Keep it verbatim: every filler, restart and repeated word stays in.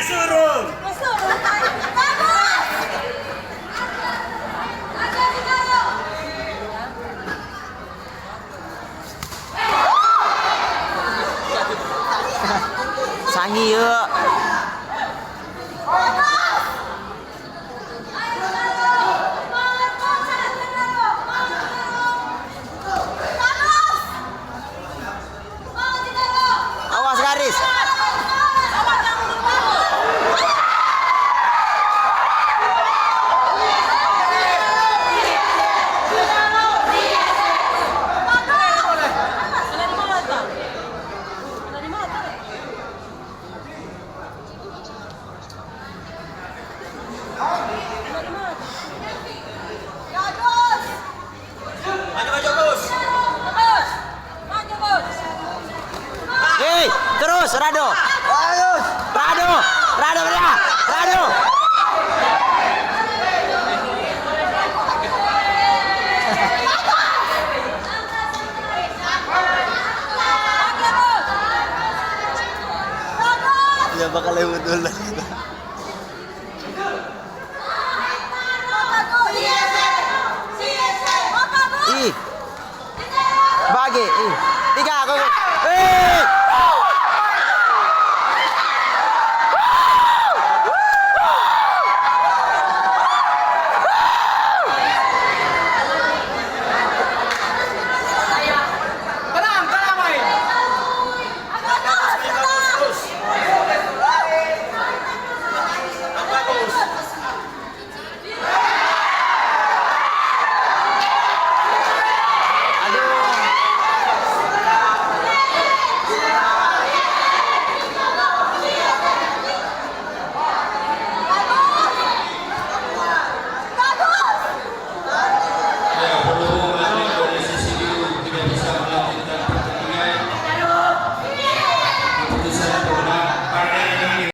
Surung. Sangi yuk. Awas garis. Hei, terus, Rado. Rado, Rado, Rado, Rado. Ya, bakal lewat dulu. Ih. Bagi, ih. Tiga, go, go. Eh. Tenang, tenang, main. Ya, berhubung Atlético de Sisidiu tidak bisa melanjutkan pertandingan, keputusan pemenang partai ini.